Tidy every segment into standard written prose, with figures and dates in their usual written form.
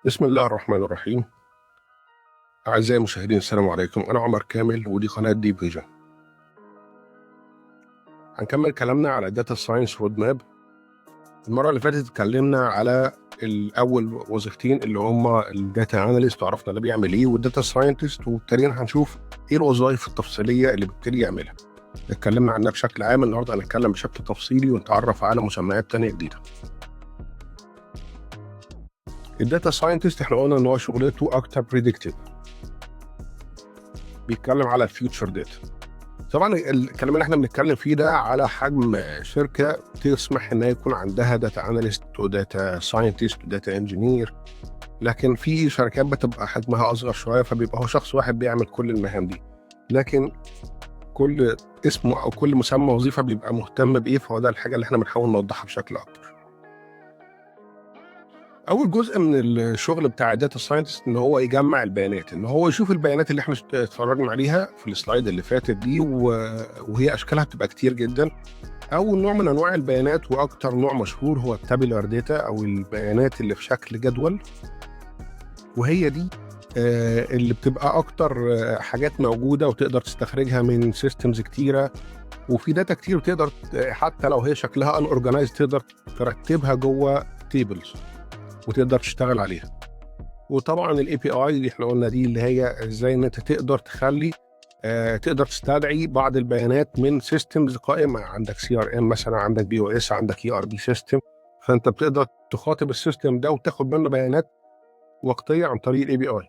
بسم الله الرحمن الرحيم. أعزائي المشاهدين، السلام عليكم. أنا عمر كامل ودي قناة Deep Vision. هنكمل كلامنا على data science roadmap. المرة اللي فاتت اتكلمنا على الأول وظيفتين اللي هما ال data analyst وعرفنا ده بيعمل ايه، وال data scientist، وابتدينا هنشوف ايه الوظائف التفصيلية اللي بيبتدي يعملها. اتكلمنا عنها بشكل عام، النهارده هنتكلم بشكل تفصيلي ونتعرف على مسميات تانية جديدة. ال data scientist احنا قلنا ان هو شغلته اكتر predictive، بيتكلم على ال future data. طبعا الكلام اللي احنا بنتكلم فيه ده على حجم شركة تسمح ان يكون عندها data analyst و data scientist و data engineer، لكن في شركات بتبقى حجمها اصغر شوية فبيبقى هو شخص واحد بيعمل كل المهام دي. لكن كل اسم او كل مسمى وظيفة بيبقى مهتم بايه، فهو ده الحاجة اللي احنا بنحاول نوضحها بشكل اكبر. اول جزء من الشغل بتاع ال data scientist ان هو يجمع البيانات، ان هو يشوف البيانات اللي احنا اتفرجنا عليها في ال slide اللي فاتت دي، وهي اشكالها بتبقى كتير جدا. اول نوع من انواع البيانات واكتر نوع مشهور هو ال tabular data او البيانات اللي في شكل جدول، وهي دي اللي بتبقى اكتر حاجات موجودة وتقدر تستخرجها من systems كتيره، وفي data كتير وتقدر حتى لو هي شكلها unorganized تقدر ترتبها جوه tables وتقدر تشتغل عليها. وطبعا ال API اللي احنا قلنا دي اللي هي ازاي ان انت تقدر تخلي تقدر تستدعي بعض البيانات من systems قائمه، عندك CRM مثلا، عندك POS، عندك ERP system، فانت بتقدر تخاطب ال system ده وتاخد منه بيانات وقتية عن طريق ال API.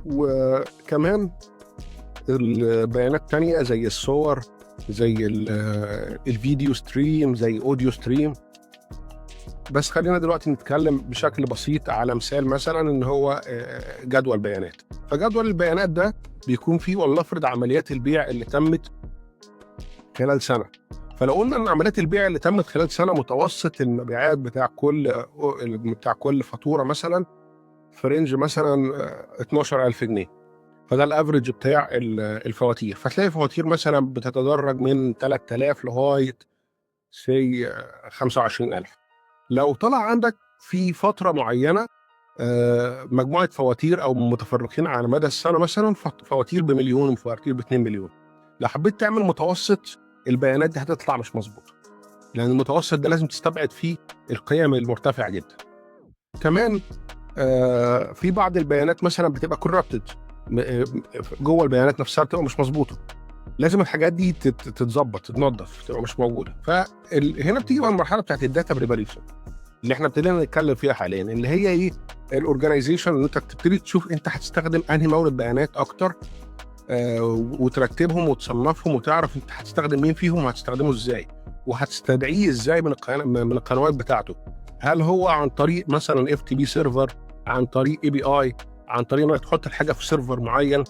وكمان البيانات التانية زي الصور، زي ال video stream، زي audio stream. بس خلينا دلوقتي نتكلم بشكل بسيط على مثال، مثلا ان هو جدول بيانات. فجدول البيانات ده بيكون فيه ولنفرض عمليات البيع اللي تمت خلال سنه. فلو قلنا ان عمليات البيع اللي تمت خلال سنة متوسط المبيعات بتاع كل فاتورة مثلا في range مثلا 12000 جنيه، فده ال average بتاع الفواتير. فتلاقي فواتير مثلا بتتدرج من 3000 لغاية say 25000. لو طلع عندك في فترة معينة مجموعة فواتير او متفرقين على مدى السنه، مثلا فواتير بمليون وفواتير ب 2 مليون، لو حبيت تعمل متوسط البيانات دي هتطلع مش مظبوطه، لان المتوسط ده لازم تستبعد فيه القيم المرتفعة جدا. كمان في بعض البيانات مثلا بتبقى corrupted جوه البيانات نفسها، بتبقى مش مظبوطه، لازم الحاجات دي تتظبط، تتنظف، تبقى مش موجوده. فهنا بتيجي بقى المرحلة بتاعت ال data preparation اللي احنا ابتدينا نتكلم فيها حاليا، اللي هي ايه؟ ال organization، ان انت تبتدي تشوف انت هتستخدم انهي مورد بيانات اكتر وترتبهم وتصنفهم وتعرف انت هتستخدم مين فيهم وهتستخدمه ازاي وهتستدعيه ازاي من القنوات بتاعته. هل هو عن طريق مثلا FTP server، عن طريق API، عن طريق انك تحط الحاجة في server معين،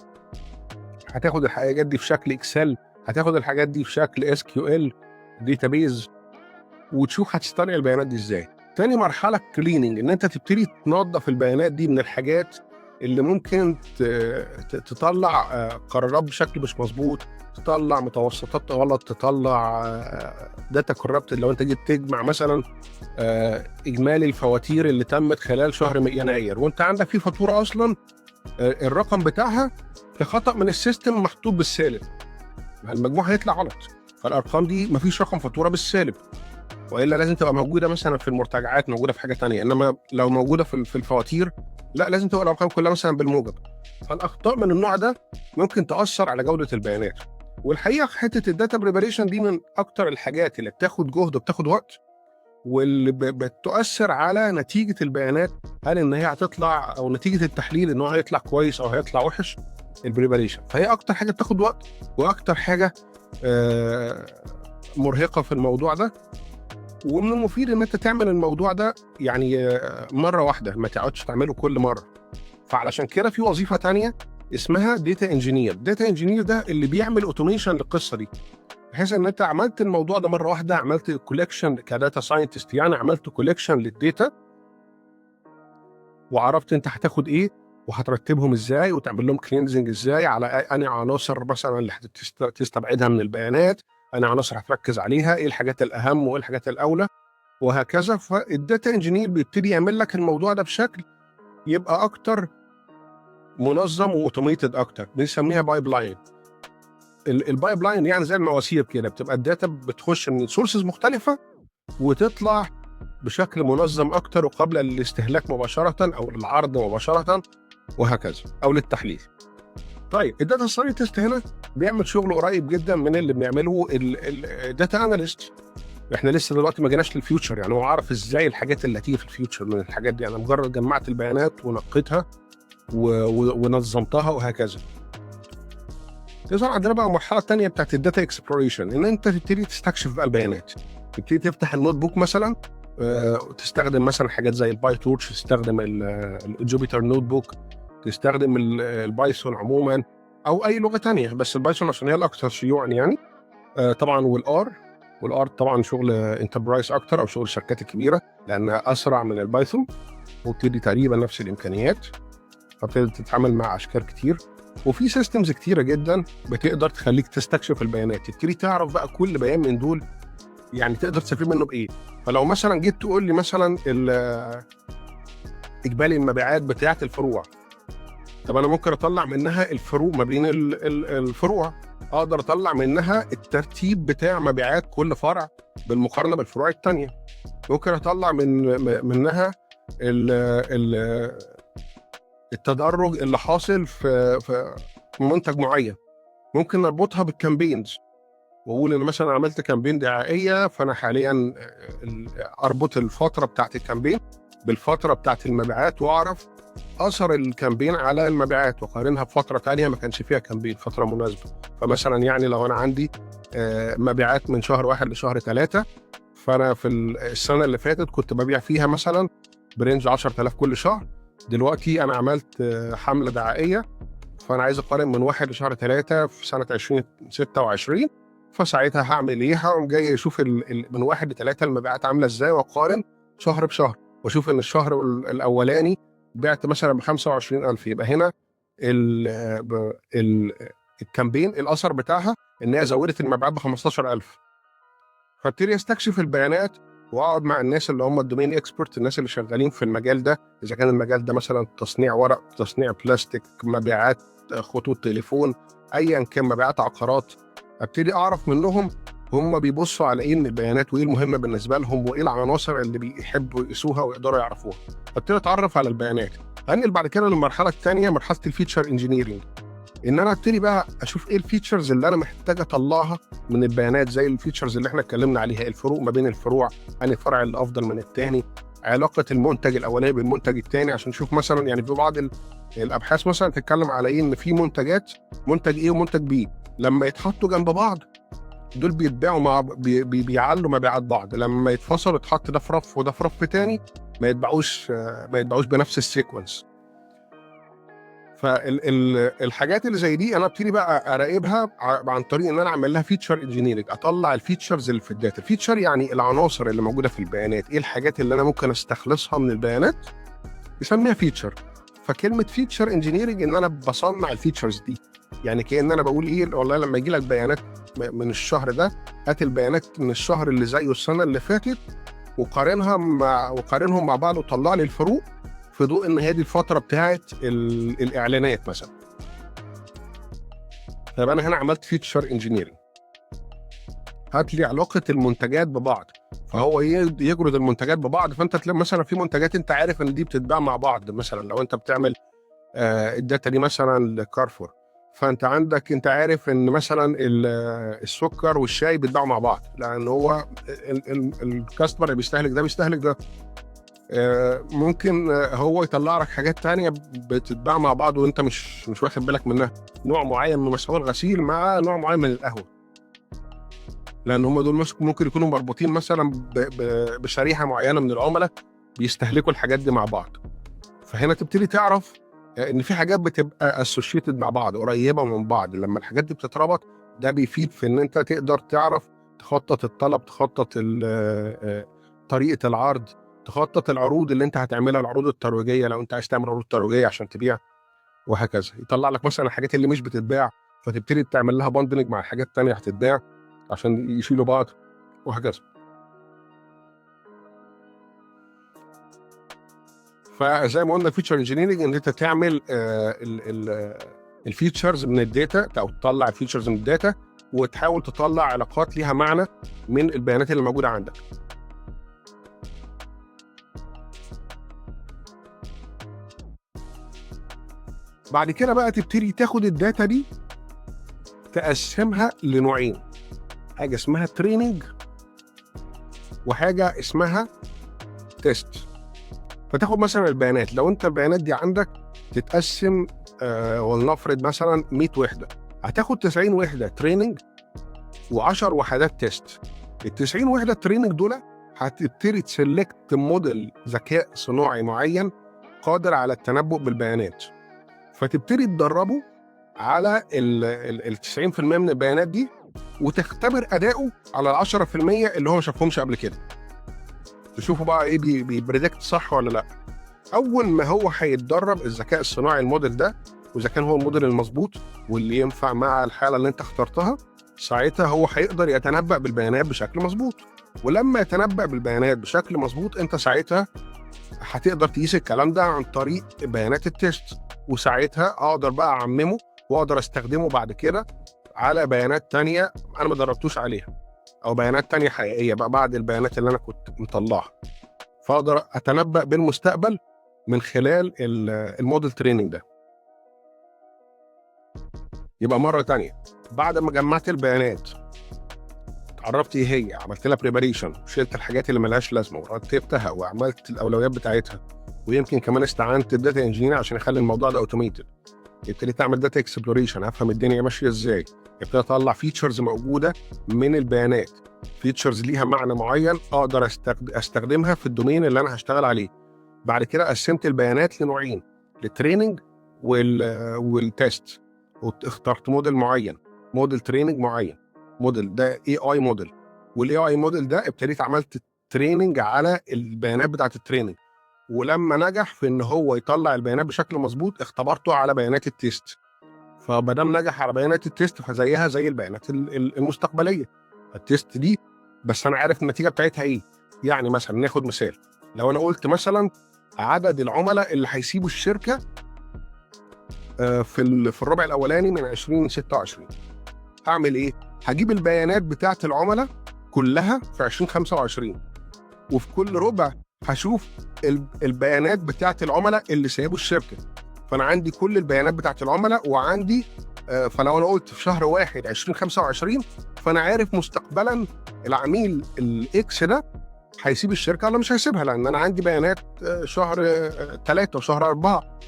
هتاخد الحاجات دي في شكل Excel، هتاخد الحاجات دي في شكل SQL database، وتشوف هتستدعي البيانات دي ازاي. تاني مرحلة cleaning، ان انت تبتدي تنظف البيانات دي من الحاجات اللي ممكن تطلع قرارات بشكل مش مظبوط، تطلع متوسطات غلط، تطلع data corrupted. لو انت جيت تجمع مثلا اجمالي الفواتير اللي تمت خلال شهر يناير، وانت عندك في فاتورة اصلا الرقم بتاعها في خطا من ال system محطوط بالسالب، المجموع هيطلع غلط. فالارقام دي مفيش رقم فاتورة بالسالب، والا لازم تبقى موجودة مثلا في المرتجعات، موجودة في حاجة تانية، انما لو موجودة في الفواتير لا، لازم تبقى الارقام كلها مثلا بالموجب. فالاخطاء من النوع ده ممكن تاثر على جوده البيانات. والحقيقة حتة ال data preparation دي من اكتر الحاجات اللي بتاخد جهد وبتاخد وقت، واللي بتؤثر على نتيجة البيانات، هل ان هي هتطلع او نتيجة التحليل ان هو هيطلع كويس او هيطلع وحش، ال preparation. فهي اكتر حاجة بتاخد وقت واكتر حاجة مرهقة في الموضوع ده. ومن المفيد ان انت تعمل الموضوع ده يعني مرة واحده، ما تقعدش تعمله كل مره. فعلشان كده في وظيفة تانية اسمها data engineer. data engineer ده اللي بيعمل automation للقصة دي، بحيث ان انت عملت الموضوع ده مرة واحده، عملت collection ك data scientist، يعني عملت collection لل data وعرفت انت هتاخد ايه وهترتبهم ازاي وتعمل لهم cleansing ازاي، على انهي عناصر مثلا اللي هتستبعدها من البيانات، انهي عناصر هتركز عليها، ايه الحاجات الاهم وايه الحاجات الاولى وهكذا. فال data engineer بيبتدي يعمل لك الموضوع ده بشكل يبقى اكتر منظم و automated اكتر، بنسميها pipeline. ال pipeline يعني زي المواسير كده، بتبقى ال data بتخش من sources مختلفة وتطلع بشكل منظم اكتر وقابل للاستهلاك مباشرة او للعرض مباشرة وهكذا، او للتحليل. طيب، ال data scientist هنا بيعمل شغل قريب جدا من اللي بنعمله ال data analyst. احنا لسه دلوقتي ما جيناش لل future، يعني هو عارف ازاي الحاجات اللي هتيجي في ال future من الحاجات دي. انا مجرد جمعت البيانات ونقيتها ونظمتها وهكذا. تظهر عندنا بقى المرحلة الثانية بتاعت ال data exploration، ان انت تبتدي تستكشف بقى البيانات، تبتدي تفتح ال notebook مثلا، تستخدم مثلا حاجات زي ال PyTorch، تستخدم ال Jupyter Notebook، تستخدم ال Python عموما او اي لغة تانية، بس ال Python عشان هي الاكثر شيوعا يعني. طبعا وال R طبعا شغل enterprise اكتر او شغل الشركات الكبيره، لانها اسرع من ال Python وبتدي تقريبا نفس الامكانيات، فبتقدر تتعامل مع اشكال كتير. وفي systems كتيرة جدا بتقدر تخليك تستكشف البيانات، تبتدي تعرف بقى كل بيان من دول يعني تقدر تستفيد منه بايه. فلو مثلا جيت تقول لي مثلا اجمالي المبيعات بتاعه الفروع، طب انا ممكن اطلع منها الفروق ما بين الفروع، اقدر اطلع منها الترتيب بتاع مبيعات كل فرع بالمقارنة بالفروع الثانية، ممكن اطلع منها ال ال التدرج اللي حاصل في منتج معين، ممكن نربطها بال campaigns واقول ان مثلا عملت campaign دعائيه، فانا حاليا اربط الفترة بتاعت ال campaign بالفترة بتاعت المبيعات، واعرف اثر ال campaign على المبيعات واقارنها بفترة ثانية ما كانش فيها campaign، فترة مناسبة. فمثلا يعني لو انا عندي مبيعات من شهر 1 لشهر 3، فانا في السنة اللي فاتت كنت ببيع فيها مثلا ب range 10,000 كل شهر، دلوقتي انا عملت حمله دعائيه، فانا عايز اقارن من 1 لشهر 3 في سنة 2026، فساعتها هعمل ايه؟ هقوم جاي اشوف من 1 ل 3 المبيعات عامله ازاي، واقارن شهر بشهر، واشوف ان الشهر الاولاني بعت مثلا ب 25,000، يبقى هنا ال campaign الاثر بتاعها ان هي زودت المبيعات ب 15,000. فابتدي استكشف البيانات واقعد مع الناس اللي هم ال domain expert، الناس اللي شغالين في المجال ده، اذا كان المجال ده مثلا تصنيع ورق، تصنيع بلاستيك، مبيعات خطوط تليفون، ايا كان، مبيعات عقارات، ابتدي اعرف منهم هم بيبصوا على ايه من البيانات، وايه المهم بالنسبة لهم، وايه العناصر اللي بيحبوا يقيسوها ويقدروا يعرفوها. ابتدي اتعرف على البيانات. هنقل بعد كده للمرحلة الثانية، مرحلة ال feature engineering، ان انا ابتدي بقى اشوف ايه ال features اللي انا محتاج اطلعها من البيانات، زي ال features اللي احنا اتكلمنا عليها، الفروق ما بين الفروع، انهي فرع اللي افضل من الثاني، علاقة المنتج الاولاني بالمنتج الثاني، عشان نشوف مثلا يعني في بعض الابحاث مثلا تتكلم على ايه، ان في منتجات، منتج A ومنتج B لما يتحطوا جنب بعض دول بيتباعوا مع بي بي بيعلوا مبيعات بعض، لما يتفصلوا يتحط ده في رف وده في رف تاني ما يتباعوش بنفس ال sequence. فالحاجات اللي زي دي انا ابتدي بقى اراقبها عن طريق ان انا اعمل لها feature engineering، اطلع ال features اللي في ال data. ال feature يعني العناصر اللي موجودة في البيانات، ايه الحاجات اللي انا ممكن استخلصها من البيانات بسميها feature. فكلمه feature engineering ان انا بصنع ال features دي، يعني كأن انا بقول ايه، والله لما يجي لك بيانات من الشهر ده، هات البيانات من الشهر اللي زيه السنة اللي فاتت وقارنهم مع بعض وطلع لي الفروق في ضوء ان هي دي الفترة بتاعت الاعلانات مثلا. طيب، انا هنا عملت feature engineering، هات لي علاقة المنتجات ببعض، فهو يجرد المنتجات ببعض، فانت تلاقي مثلا في منتجات انت عارف ان دي بتتباع مع بعض. مثلا لو انت بتعمل ال data دي مثلا لكارفور، فانت عندك انت عارف ان مثلا السكر والشاي بيتباعوا مع بعض، لان هو ال customer اللي بيستهلك ده بيستهلك ده. ممكن هو يطلع لك حاجات تانية بتتباع مع بعض وانت مش واخد بالك منها، نوع معين من مسحوق الغسيل مع نوع معين من القهوه، لان هم دول ممكن يكونوا مربوطين مثلا بشريحه معينة من العملاء بيستهلكوا الحاجات دي مع بعض. فهنا تبتدي تعرف ان في حاجات بتبقى associated مع بعض، قريبه من بعض. لما الحاجات دي بتتربط ده بيفيد في ان انت تقدر تعرف تخطط الطلب، تخطط طريقه العرض، تخطط العروض اللي انت هتعملها، العروض الترويجيه لو انت عايز تعمل عروض ترويجيه عشان تبيع وهكذا. يطلع لك مثلا الحاجات اللي مش بتتباع، فتبتدي تعمل لها bundling مع حاجات تانية هتتباع عشان يشيلوا بعض وهكذا. فزي ما قلنا feature engineering ان انت تعمل ال features من ال data، او تطلع ال features من ال data وتحاول تطلع علاقات ليها معنى من البيانات اللي موجودة عندك. بعد كده بقى تبتدي تاخد ال data دي تقسمها لنوعين، حاجة اسمها training وحاجه اسمها test. فتاخد مثلا البيانات، لو انت البيانات دي عندك تتقسم ولنفرض مثلا 100 وحده، هتاخد 90 وحده training و10 وحدات test. ال 90 وحده training دول هتبتدي ت select model ذكاء صناعي معين قادر على التنبؤ بالبيانات، فتبتدي تدربه على ال 90% من البيانات دي وتختبر اداؤه على ال 10% اللي هو ما شافهمش قبل كده، تشوفوا بقى ايه بي predict صح ولا لا. اول ما هو هيتدرب الذكاء الصناعي الموديل ده، واذا كان هو الموديل المظبوط واللي ينفع مع الحالة اللي انت اخترتها، ساعتها هو هيقدر يتنبأ بالبيانات بشكل مظبوط. ولما يتنبأ بالبيانات بشكل مظبوط، انت ساعتها هتقدر تقيس الكلام ده عن طريق بيانات ال test، وساعتها اقدر بقى اعممه واقدر استخدمه بعد كده على بيانات تانية انا ما دربتوش عليها، او بيانات تانية حقيقية بقى بعد البيانات اللي انا كنت مطلعها، فاقدر اتنبأ بالمستقبل من خلال ال model training ده. يبقى مرة تانية بعد ما جمعت البيانات، عرفت ايه هي، عملت لها preparation، شلت الحاجات اللي ملهاش لازمه ورتبتها وعملت الاولويات بتاعتها، ويمكن كمان استعنت ب data engineer عشان اخلي الموضوع ده automated. ابتديت اعمل data exploration، افهم الدنيا ماشية ازاي، ابتديت اطلع features موجودة من البيانات، features ليها معنى معين اقدر استخدمها في ال domain اللي انا هشتغل عليه. بعد كده قسمت البيانات لنوعين، لل training وال test، واخترت موديل معين، model training معين، موديل ده AI model، وال AI model ده ابتديت عملت training على البيانات بتاعت ال training، ولما نجح في ان هو يطلع البيانات بشكل مظبوط اختبرته على بيانات ال test. فمادام نجح على بيانات ال test فزيها زي البيانات المستقبلية ال test دي، بس انا عارف النتيجة بتاعتها ايه. يعني مثلا ناخد مثال، لو انا قلت مثلا عدد العملاء اللي هيسيبوا الشركة في الربع الاولاني من 2026، هعمل ايه؟ هجيب البيانات بتاعت العملاء كلها في 2025، وفي كل ربع هشوف البيانات بتاعت العملاء اللي سابوا الشركة. فانا عندي كل البيانات بتاعت العملاء، وعندي فلو انا قلت في شهر 1 2025، فانا عارف مستقبلا العميل ال X ده هيسيب الشركة ولا مش هيسيبها، لان انا عندي بيانات شهر 3 وشهر 4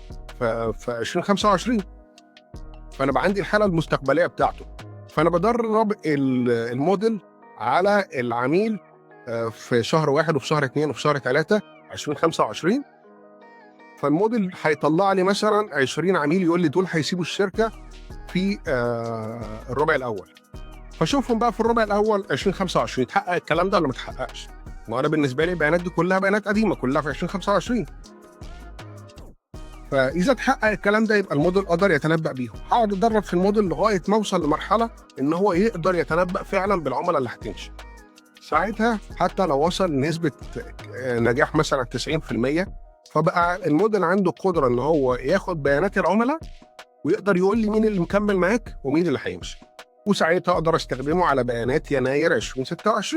في 2025، فانا بقى عندي الحالة المستقبلية بتاعته. فانا بدرب الموديل على العميل في شهر 1 وفي شهر 2 وفي شهر 3 2025، فالموديل هيطلع لي مثلا 20 عميل يقول لي دول هيسيبوا الشركة في الربع الاول. فشوفهم بقى في الربع الاول 2025 اتحقق الكلام ده ولا ما اتحققش. ما انا بالنسبة لي البيانات دي كلها بيانات قديمة، كلها في 2025. فاذا اتحقق الكلام ده يبقى الموديل قدر يتنبأ بيهم. هقعد اتدرب في الموديل لغاية ما اوصل لمرحلة ان هو يقدر يتنبأ فعلا بالعملاء اللي هتمشي. ساعتها حتى لو وصل نسبه نجاح مثلا 90%، فبقى الموديل عنده قدره ان هو ياخد بيانات العملاء ويقدر يقول لي مين اللي مكمل معاك ومين اللي هيمشي. وساعتها اقدر استخدمه على بيانات يناير 2026،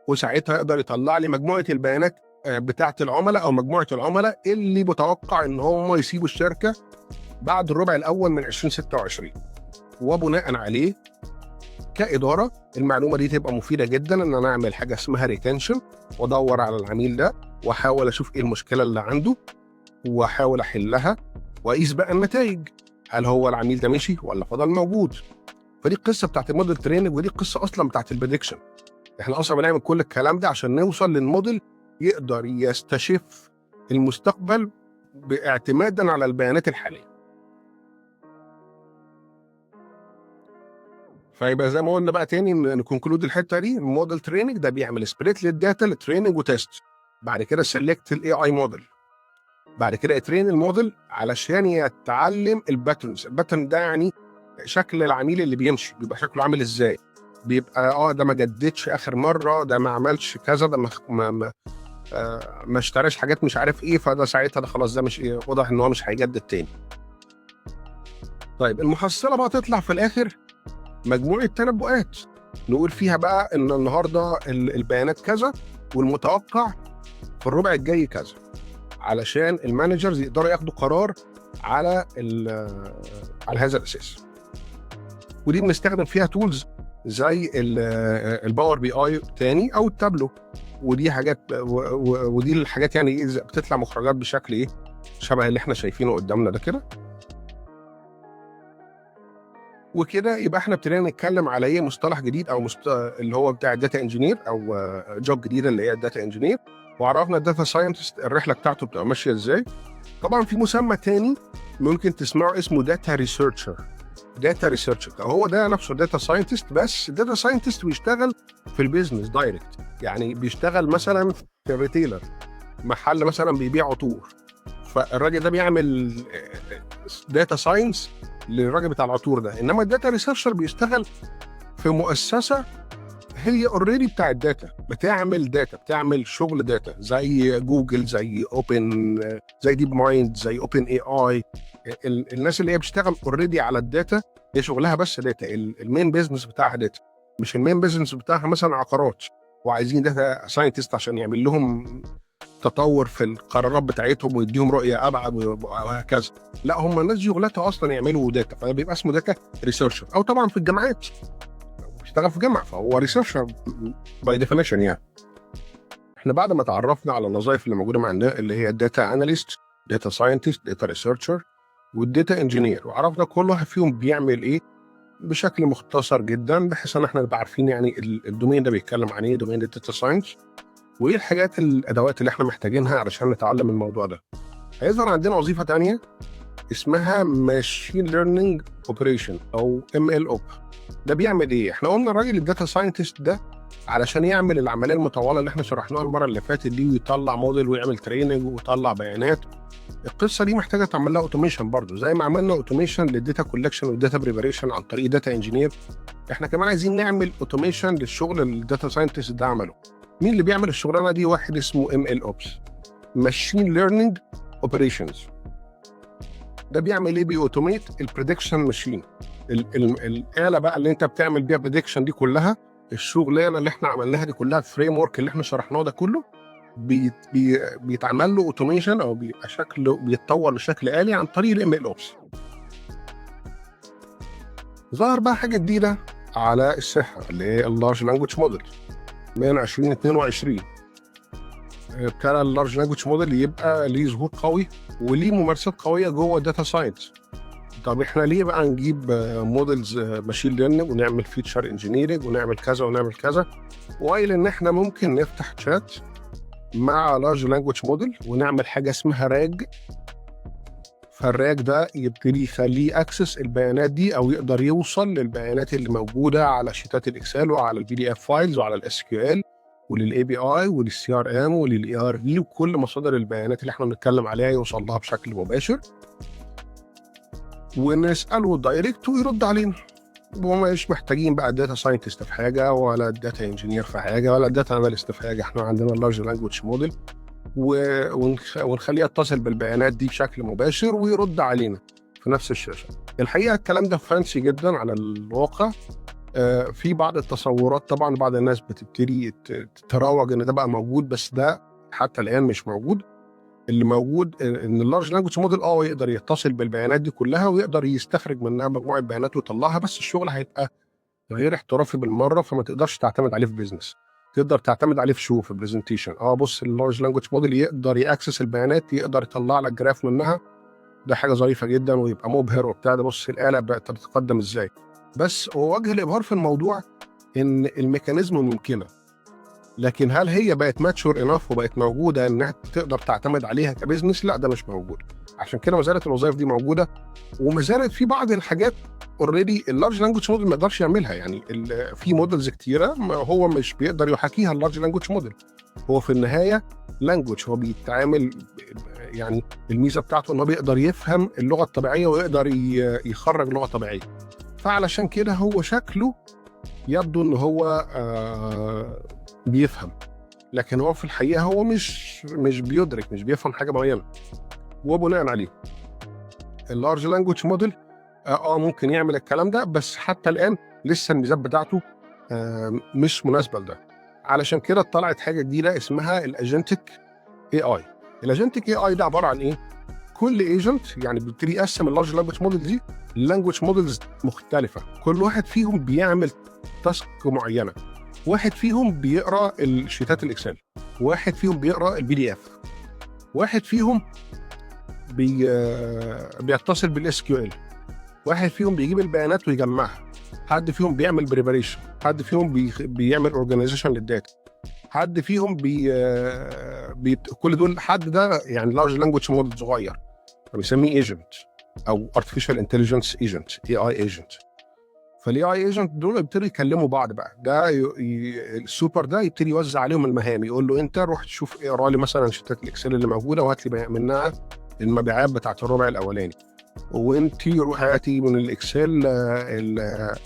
وساعتها يقدر يطلع لي مجموعة البيانات بتاعه العملاء او مجموعة العملاء اللي متوقع ان هم يسيبوا الشركة بعد الربع الاول من 2026. وبناء عليه كادارة المعلومة دي تبقى مفيدة جدا ان انا اعمل حاجة اسمها retention، وادور على العميل ده واحاول اشوف ايه المشكلة اللي عنده واحاول احلها واقيس بقى النتائج، هل هو العميل ده مشي ولا فضل موجود. فدي القصة بتاعت ال model training، ودي القصة اصلا بتاعت ال prediction. احنا اصلا بنعمل كل الكلام ده عشان نوصل للموديل يقدر يستشف المستقبل باعتمادا على البيانات الحالية. فيبقى زي ما قلنا بقى تاني ن conclude الحتة دي، ال model training ده بيعمل split لل data ل training و test، بعد كده select ال AI model، بعد كده train ال model علشان يتعلم ال patterns. ال pattern ده يعني شكل العميل اللي بيمشي بيبقى شكله عامل ازاي، بيبقى ده ما جددش اخر مرة، ده ما عملش كذا، ده ما ما اشتراش حاجات مش عارف ايه، فده ساعتها ده خلاص ده مش إيه، واضح ان هو مش هيجدد تاني. طيب المحصلة بقى تطلع في الاخر مجموعة تنبؤات نقول فيها بقى ان النهارده البيانات كذا والمتوقع في الربع الجاي كذا، علشان ال managers يقدروا ياخدوا قرار على هذا الاساس. ودي بنستخدم فيها tools زي ال Power BI تاني او التابلو، ودي حاجات ودي الحاجات يعني إيه بتطلع مخرجات بشكل ايه شبه اللي احنا شايفينه قدامنا ده كده. وكده يبقى احنا ابتدينا نتكلم على ايه مصطلح جديد او اللي هو بتاع ال data engineer او job جديدة اللي هي ال data engineer، وعرفنا ال data scientist الرحلة بتاعته بتبقى ماشية ازاي. طبعا في مسمى تاني ممكن تسمعه اسمه data researcher. data researcher هو ده نفسه data scientist، بس data scientist بيشتغل في ال business direct، يعني بيشتغل مثلا في ال retailer، محل مثلا بيبيع عطور، فالراجل ده بيعمل data science للراجل بتاع العطور ده. انما ال data researcher بيشتغل في مؤسسة هي already بتاع ال data، بتعمل data، بتعمل شغل data زي جوجل، زي Open، زي DeepMind، زي OpenAI. الناس اللي هي بتشتغل already على ال data هي شغلها بس data، ال main business بتاعها data، مش ال main business بتاعها مثلا عقارات وعايزين data scientist عشان يعمل لهم تطور في القرارات بتاعتهم ويديهم رؤية ابعد وهكذا. لا، هم الناس دي شغلتها اصلا يعملوا data، فبيبقى اسمه data researcher. او طبعا في الجامعات بيشتغل في جامعه فهو researcher by definition. يعني احنا بعد ما تعرفنا على الوظائف اللي موجودة معانا اللي هي ال data analyst، data scientist، data researcher، وال data engineer، وعرفنا كل واحد فيهم بيعمل ايه بشكل مختصر جدا، بحيث ان احنا نبقى عارفين يعني ال domain ده بيتكلم عن ايه، domain ال data science، وايه الحاجات الادوات اللي احنا محتاجينها علشان نتعلم الموضوع ده. هيظهر عندنا وظيفة تانية اسمها machine learning operation او MLOp. ده بيعمل ايه؟ احنا قلنا الراجل ال data scientist ده علشان يعمل العملية المطولة اللي احنا شرحناها المرة اللي فاتت دي، ويطلع موديل ويعمل training ويطلع بيانات، القصة دي محتاجه تعمل لها automation برضه، زي ما عملنا automation لل data collection وال data preparation عن طريق data engineer، احنا كمان عايزين نعمل automation للشغل اللي ال data scientist ده عمله. مين اللي بيعمل الشغلانة دي؟ واحد اسمه MLOps، machine learning operations. ده بيعمل ايه؟ بي automate ال prediction machine، الاله بقى اللي انت بتعمل بيها prediction دي كلها، الشغلانة اللي احنا عملناها دي كلها، ال framework اللي احنا شرحناه ده كله بي بي بيتعمل له automation او بيبقى شكله بيتطور لشكل آلي عن طريق ال MLOps. ظهر بقى حاجة جديدة على الساحة اللي هي ال large language model. من 2022 ابتدى ال large language model يبقى ليه ظهور قوي وليه ممارسات قوية جوه ال data science. طب احنا ليه بقى نجيب models machine learning ونعمل feature engineering ونعمل كذا ونعمل كذا، while ان احنا ممكن نفتح شات مع large language model ونعمل حاجة اسمها RAG، فال RAG ده يبتدي يخليه access البيانات دي او يقدر يوصل للبيانات اللي موجودة على شيتات ال Excel وعلى ال PDF files وعلى ال SQL ولل API ولل CRM ولل ERP وكل مصادر البيانات اللي احنا بنتكلم عليها، يوصل لها بشكل مباشر ونساله direct ويرد علينا، ومش محتاجين بقى data scientist في حاجة ولا data engineer في حاجة ولا data analyst في حاجه. احنا عندنا ال large language model ونخليه يتصل بالبيانات دي بشكل مباشر ويرد علينا في نفس الشاشه. الحقيقة الكلام ده fancy جدا على الواقع. في بعض التصورات طبعا، بعض الناس بتبتدي تتروج ان ده بقى موجود، بس ده حتى الان مش موجود. اللي موجود ان ال large language model يقدر يتصل بالبيانات دي كلها ويقدر يستخرج منها مجموعة بيانات ويطلعها، بس الشغل هيبقى غير احترافي بالمره، فما تقدرش تعتمد عليه في business. تقدر تعتمد عليه في show، في presentation، بص ال large language model يقدر ي access البيانات، يقدر يطلع لك graph منها، ده حاجة ظريفة جدا ويبقى مبهر وبتاع، ده بص الاله بقت بتتقدم ازاي. بس هو وجه الابهار في الموضوع ان ال mechanism ممكنه، لكن هل هي بقت mature enough وبقت موجودة انها تقدر تعتمد عليها ك business؟ لا، ده مش موجود. عشان كده ما زالت الوظائف دي موجوده، وما زالت في بعض الحاجات already ال large language model ما يقدرش يعملها. يعني في models كتيرة ما هو مش بيقدر يحاكيها ال large language model. هو في النهاية language، هو بيتعامل يعني الميزة بتاعته ان هو بيقدر يفهم اللغة الطبيعية ويقدر يخرج لغة طبيعيه، فعلشان كده هو شكله يبدو ان هو بيفهم، لكن لكن هو في الحقيقة هو مش بيدرك، مش بيفهم حاجة معينه. وبناء عليه ال large language model ممكن يعمل الكلام ده، بس حتى الان لسه الميزات بتاعته مش مناسبة لده. علشان كده طلعت حاجة جديدة اسمها ال agentic AI. ال agentic AI ده عبارة عن ايه؟ كل agent، يعني بيبتدي يقسم ال large language model دي language models مختلفه، كل واحد فيهم بيعمل task معينه. واحد فيهم بيقرا الشيتات ال Excel، واحد فيهم بيقرا ال PDF، واحد فيهم بيتصل بال SQL، واحد فيهم بيجيب البيانات ويجمعها، حد فيهم بيعمل preparation، حد فيهم بيعمل organization لل data، حد فيهم بي, بي كل دول حد ده يعني large language model صغير، فبيسميه agent او artificial intelligence agent، AI agent. فال AI agent دول يبتدوا يكلموا بعض بقى. ده السوبر ده يبتدي يوزع عليهم المهام، يقول له انت روح تشوف، اقرا لي مثلا شيتات ال Excel اللي موجودة وهات لي منها المبيعات بتاعت الربع الاولاني، وانت روح هاتي من ال Excel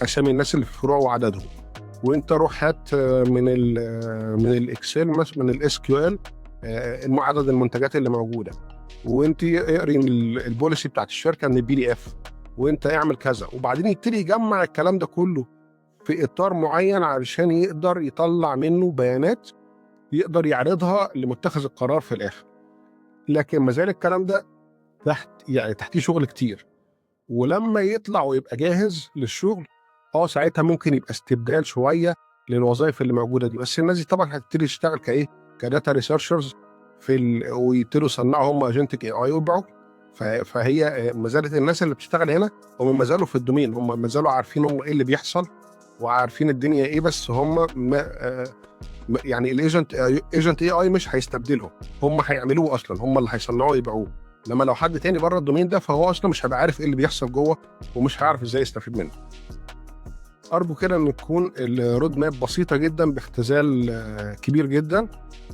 اسامي الناس اللي في الفروع وعددهم، وانت روح هات من ال Excel مثلا، من ال SQL عدد المنتجات اللي موجوده، وانت اقري ال policy بتاعت الشركة من ال PDF، وانت اعمل كذا. وبعدين يبتدي يجمع الكلام ده كله في اطار معين علشان يقدر يطلع منه بيانات يقدر يعرضها لمتخذ القرار في الاخر. لكن ما زال الكلام ده تحت، يعني تحتيه شغل كتير، ولما يطلع ويبقى جاهز للشغل ساعتها ممكن يبقى استبدال شوية للوظائف اللي موجودة دي. بس الناس دي طبعا هتبتدي تشتغل كايه؟ ك data researchers ويبتدوا يصنعوا هم agentic AI ويبيعوا. فهي ما زالت الناس اللي بتشتغل هنا هم ما زالوا في ال domain، هم ما زالوا عارفين هم ايه اللي بيحصل وعارفين الدنيا ايه، بس هم ما يعني ال agent AI مش هيستبدلهم، هم هيعملوه اصلا، هم اللي هيصنعوه ويبيعوه. لما لو حد تاني بره ال domain ده فهو اصلا مش هيبقى عارف ايه اللي بيحصل جوه ومش هيعرف ازاي يستفيد منه. ارجو كده ان تكون ال road map بسيطة جدا باختزال كبير جدا،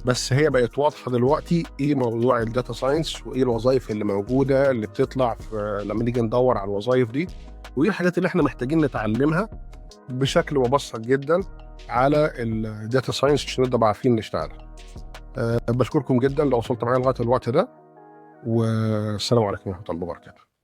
بس هي بقت واضحة دلوقتي ايه موضوع ال data science وايه الوظائف اللي موجودة اللي بتطلع في لما نيجي ندور على الوظائف دي، وايه الحاجات اللي احنا محتاجين نتعلمها بشكل مبسط جدا على ال data science عشان نبقى عارفين نشتغل. بشكركم جدا لو وصلت معايا لغاية الوقت ده، والسلام عليكم ورحمة الله وبركاته.